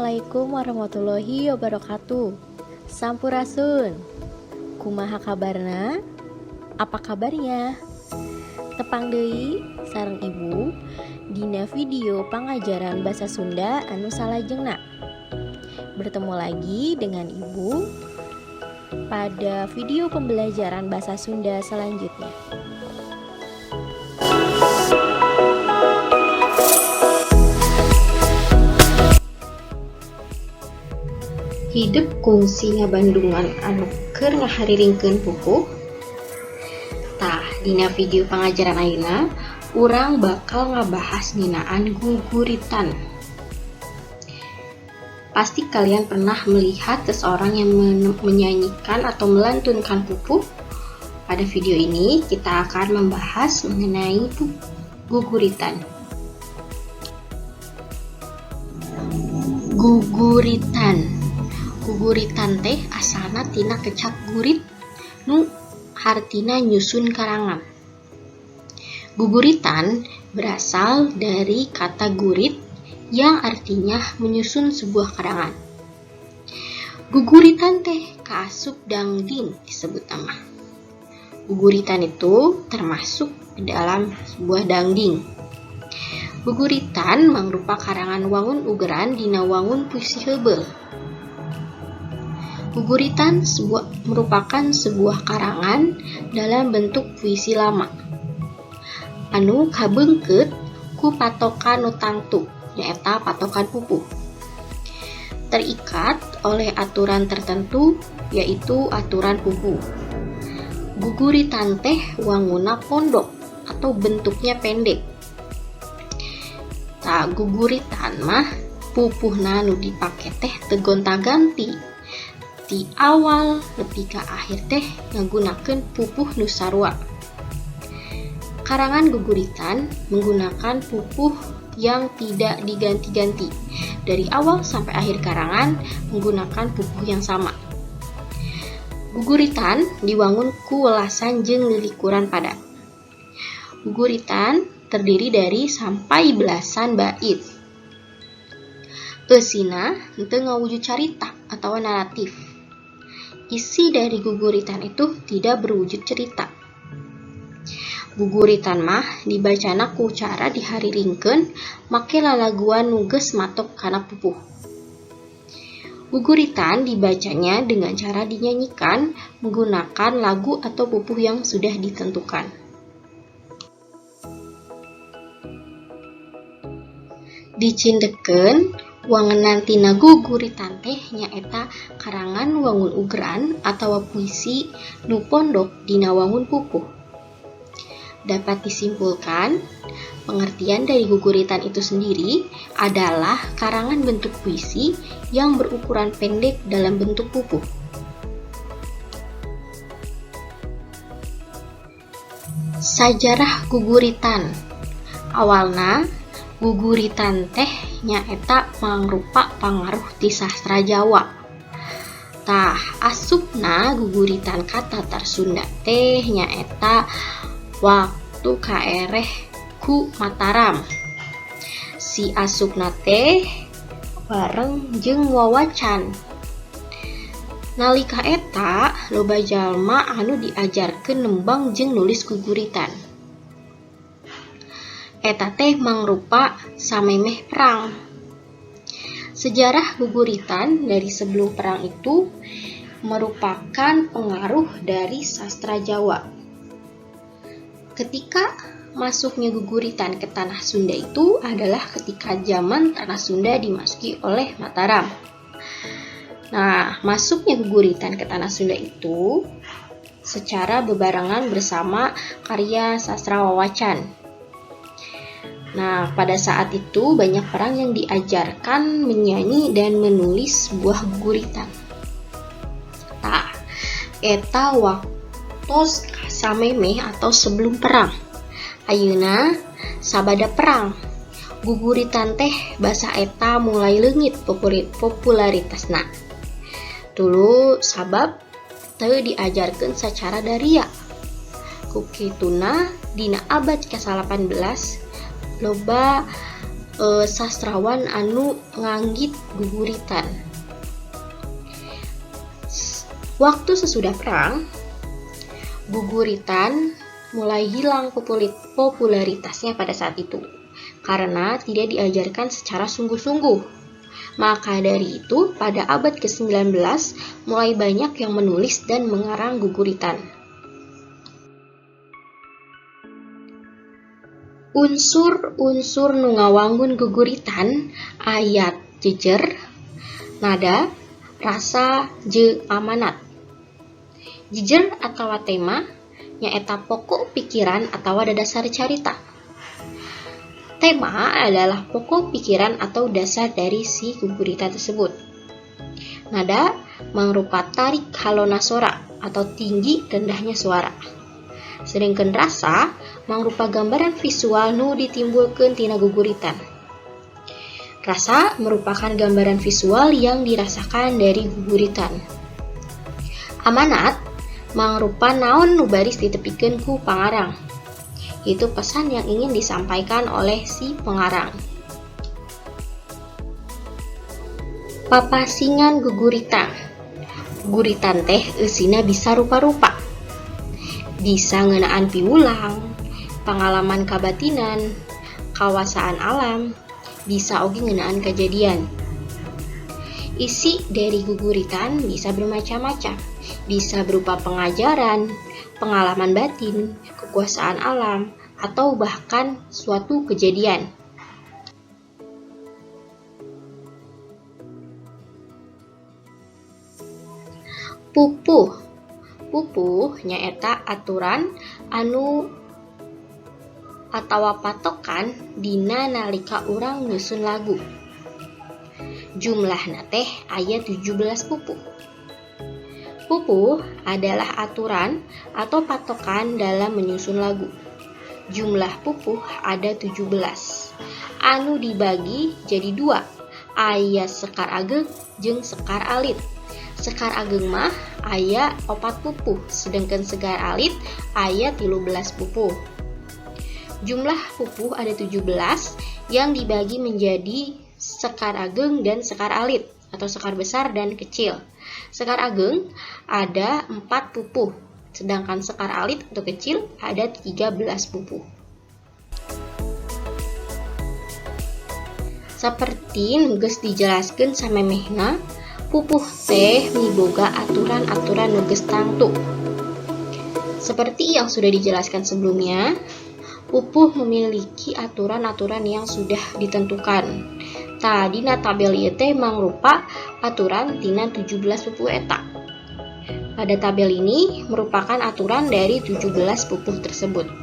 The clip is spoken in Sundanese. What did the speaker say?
Assalamualaikum warahmatullahi wabarakatuh. Sampurasun. Kumaha kabarna? Apa kabarnya? Tepang deui sareng Ibu dina video pangajaran bahasa Sunda anu salajengna. Bertemu lagi dengan Ibu pada video pembelajaran bahasa Sunda selanjutnya. Hidep kungsi ngabandungan anu keur ngahariringkeun pupuh. Tah, dina video pangajaran ayeuna urang bakal ngabahas ngeunaan guguritan. Pasti kalian pernah melihat seseorang yang menyanyikan atau melantunkan pupuh. Pada video ini kita akan membahas mengenai guguritan. Guguritan. Guguritan teh asalna tina kecap gurit nu hartina nyusun karangan. Guguritan berasal dari kata gurit yang artinya menyusun sebuah karangan. Guguritan teh kaasup dangding disebut nama. Guguritan itu termasuk ke dalam sebuah dangding. Guguritan mangrupa karangan wangun ugeran dina wangun puisi heubeul. Guguritan merupakan sebuah karangan dalam bentuk puisi lama anu kabeungkeut ku patokan nu tangtu, nyaeta patokan pupuh. Terikat oleh aturan tertentu, yaitu aturan pupuh. Guguritan teh wanguna pondok atau bentuknya pendek. Tah, guguritan mah pupuhna nu dipake teh teu gonta-ganti. Di awal nepi ka akhir teh ngagunakeun pupuh nu sarua. Karangan guguritan menggunakan pupuh yang tidak diganti-ganti. Dari awal sampai akhir karangan menggunakan pupuh yang sama. Guguritan diwangun ku welasan jeung lilikuran padat. Guguritan terdiri dari sampai belasan bait. Eusina henteu ngawujud carita atau naratif. Isi dari guguritan itu tidak berwujud cerita. Guguritan mah dibacana ku cara dihariringkeun make lalaguan nu geus matok kana pupuh. Guguritan dibacanya dengan cara dinyanyikan menggunakan lagu atau pupuh yang sudah ditentukan. Dicindekkeun wangenan tina guguritan teh nyaeta karangan wangun ugeran atawa puisi nu pondok dina wangun pupuh. Dapat disimpulkan, pengertian dari guguritan itu sendiri adalah karangan bentuk puisi yang berukuran pendek dalam bentuk pupuh. Sajarah guguritan. Awalna guguritan teh nyaeta mangrupa pangaruh ti sastra Jawa. Tah, asupna guguritan ka Tatar Sunda teh nyaeta waktu kaereh ku Mataram. Si asupna teh bareng jeung wawacan. Nalika eta loba jalma anu diajarkeun nembang jeung nulis guguritan. Eta teh mangrupa samemeh perang. Sejarah guguritan dari sebelum perang itu merupakan pengaruh dari sastra Jawa. Ketika masuknya guguritan ke tanah Sunda itu adalah ketika zaman tanah Sunda dimasuki oleh Mataram. Nah, masuknya guguritan ke tanah Sunda itu secara bebarengan bersama karya sastra wawacan. Nah, pada saat itu banyak orang yang diajarkan menyanyi dan menulis sebuah guguritan. Tah, eta waktos samemeh atau sebelum perang. Ayeuna sabada perang. Guguritan teh basa eta mulai leungit popularitasna. Dulu sabab teu diajarkeun secara daria. Ku kituna dina abad ke-18 loba Sastrawan anu nganggit guguritan. Waktu sesudah perang, guguritan mulai hilang popularitasnya pada saat itu karena tidak diajarkan secara sungguh-sungguh. Maka dari itu, pada abad ke-19 mulai banyak yang menulis dan mengarang guguritan. Unsur-unsur nu ngawangun guguritan aya jejer, nada, rasa, jeung amanat. Jejer atawa tema nyaeta pokok pikiran atawa dasar carita. Tema adalah pokok pikiran atau dasar dari si guguritan tersebut. Nada mangrupa tarik halona sora atau tinggi rendahnya suara. Sedangkan rasa mangrupa gambaran visual nu ditimbulkeun tina guguritan. Rasa merupakan gambaran visual yang dirasakan dari guguritan. Amanat mangrupa naon nu baris ditepikeun ku pangarang. Itu pesan yang ingin disampaikan oleh si pengarang. Papasingan guguritan. Guguritan teh eusina bisa rupa-rupa. Bisa ngeunaan piwulang, pangalaman kabatinan, kawasaan alam, bisa oge ngeunaan kejadian. Isi dari guguritan bisa bermacam-macam. Bisa berupa pengajaran, pengalaman batin, kekuasaan alam, atau bahkan suatu kejadian. Pupuh. Pupuh nyaeta aturan anu atawa patokan dina nalika urang nyusun lagu. Jumlahna teh aya 17 pupuh. Pupuh adalah aturan atau patokan dalam menyusun lagu. Jumlah pupuh ada 17. Anu dibagi jadi dua, aya sekar ageng jeung sekar alit. Sekar ageng mah aya 4 pupuh, sedangkan sekar alit aya 13 pupuh. Jumlah pupuh ada 17 yang dibagi menjadi sekar ageng dan sekar alit atau sekar besar dan kecil. Sekar ageng ada 4 pupuh, sedangkan sekar alit atau kecil ada 13 pupuh. Seperti nu geus dijelaskeun samemehna, pupuh teh miboga aturan-aturan nu geus tangtu. Seperti yang sudah dijelaskan sebelumnya, pupuh memiliki aturan-aturan yang sudah ditentukan. Tah, dina tabel ieu teh mangrupa aturan tina 17 pupuh eta. Pada tabel ini merupakan aturan dari 17 pupuh tersebut.